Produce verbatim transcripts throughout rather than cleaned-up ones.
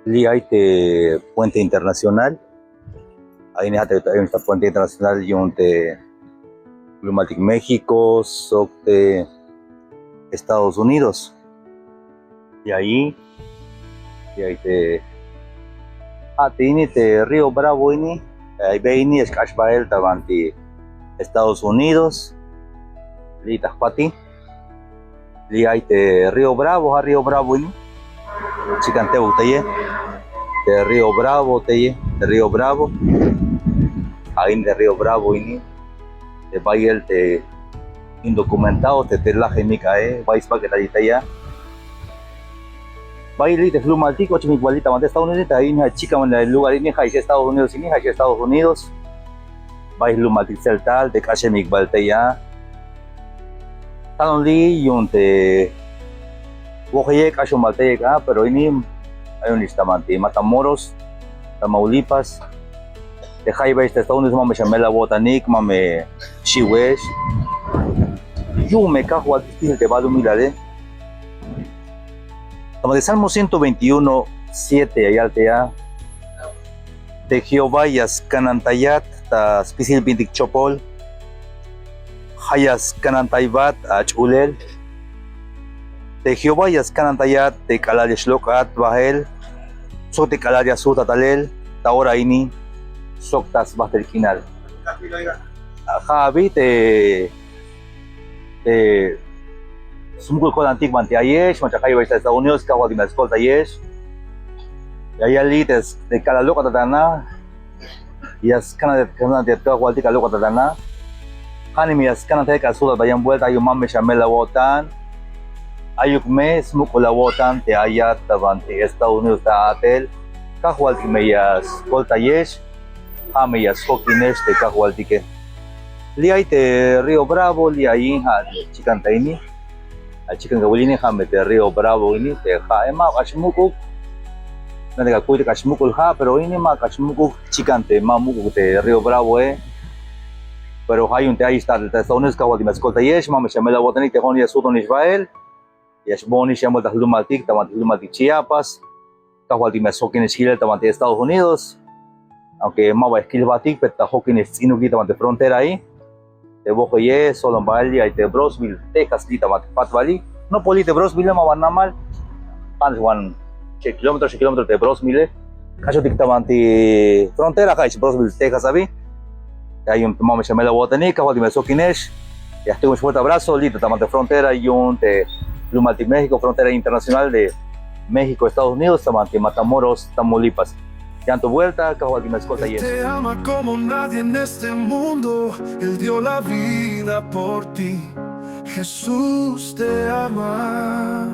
Li' ay te puente internacional. Ay ini ja' te, ay ta puente internacional yu'un te jlumaltik México sok te Estados Unidos. Li' ay, li' ay te, ja' te ini te Río Bravo ini, ay be ini ya xk'ax bael ta banti Estados Unidos. Li' ta jpati. Li' ay te Río Bravo, ja' Río Bravo ini. Chikan tebuk teye. Te Río Bravo teye, te Río Bravo. Ja' ini te Río Bravo ini. Te bayel te indocumentado te, te lajenik ae, bay sbak'etal tey a. Bayel li' te jlumaltik, ochemik bal li' ta banti Estados Unidos, ta ini ja' chikan lugar ini, ja' ix Estados Unidos ini, ja' ix Estados Unidos. Bay jlumaltik tseltal te k'axemik bal tey a. Talon li' yu'un te wojeye k'axon bal tey a, pero ini ayon ix ta banti Matamoros, Tamaulipas. Te jaybex ta Estados Unidos ma me xamel awo'tanik, ma me xiwex. Yu'un me Kajwaltik stijel te balumilale. Ta banti Salmo ciento veintiuno, siete ya yal tey a. Te Jehová ya skanantayat ta spisil bintik chopol. Ja' ya skanantaybat ach'ulel. Te Jehová ya skanantayat te k'alal ya xlok'at bael sok te k'alal ya sujtat talel ta ora ini sok ta sbajtel k'inal. Ja' abi te te smuk'ul ko'tantik banti ayex, mach'a jaybex ta Estados Unidos, Kajwaltik me ya skoltayex. Ya yal li' te k'alal lok'atat ana, ya skanantayat Kajwaltik k'alal lok'atat ana. Ja'nix me ya skanantayat k'alal sujtat bayan vuelta, yu'un ma me xamel awo'tan. Ayuk me smuk'ul awo'tan te ayat ta banti Estados Unidos ta a'tel. Kajwaltik me ya skoltayex. Ja' me ya sjokinex te Kajwaltike. Li' ay te Río Bravo, li' ay ja' chikan ta ini. Ja' chikan kawil ini ja' me te Río Bravo ini, te ja'e ma k'ax muk'uk. Na'tik akuy te k'ax muk'ul ja', pero ini ma k'ax muk'uk chikan te ma muk'uk te Río Bravoe. Pero ja' yu'un te ayix ta a'tel ta Estados Unidos, Kajwaltik me ya skoltayex, ma me xamel awo'tanik te jo'on ya sujtonix bael. Ya xboonix yan vuelta jlumaltik ta banti jlumaltik Chiapas. Kajwaltik me ya sjokinex jilel ta banti Estados Unidos. Aunque maba ya jkil jbatik, pero ta jokinex ts'inuk li' ta banti frontera ahi. Te wojeye, solon bael li' ay te Brownsville, Texas, li' ta banti jpatbali. Nopol li' te Brownsville, maba namal. Ja'nix wan xi kilómetro, xi kilómetro te Brownsville. K'axotik ta banti frontera, ja' ix Brownsville, Texas abi. Ya yu'un ma me xamel awo'tanik, Kajwaltik me ya sjokinex. Ya jtukunex fuerte abrazo li' ta banti frontera yu'un te jlumaltik México, frontera internacional de México, Estados Unidos, ta banti Matamoros, Tamaulipas. Yan to vuelta, Kajwaltik me ya skoltayex. Te ama como nadie en este mundo, Él dio la vida por ti. Jesús te ama.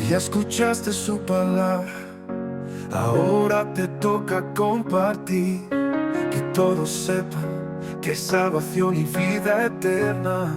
Ya escuchaste su palabra, ahora te toca compartir. Que todos sepan que hay salvación y vida eterna.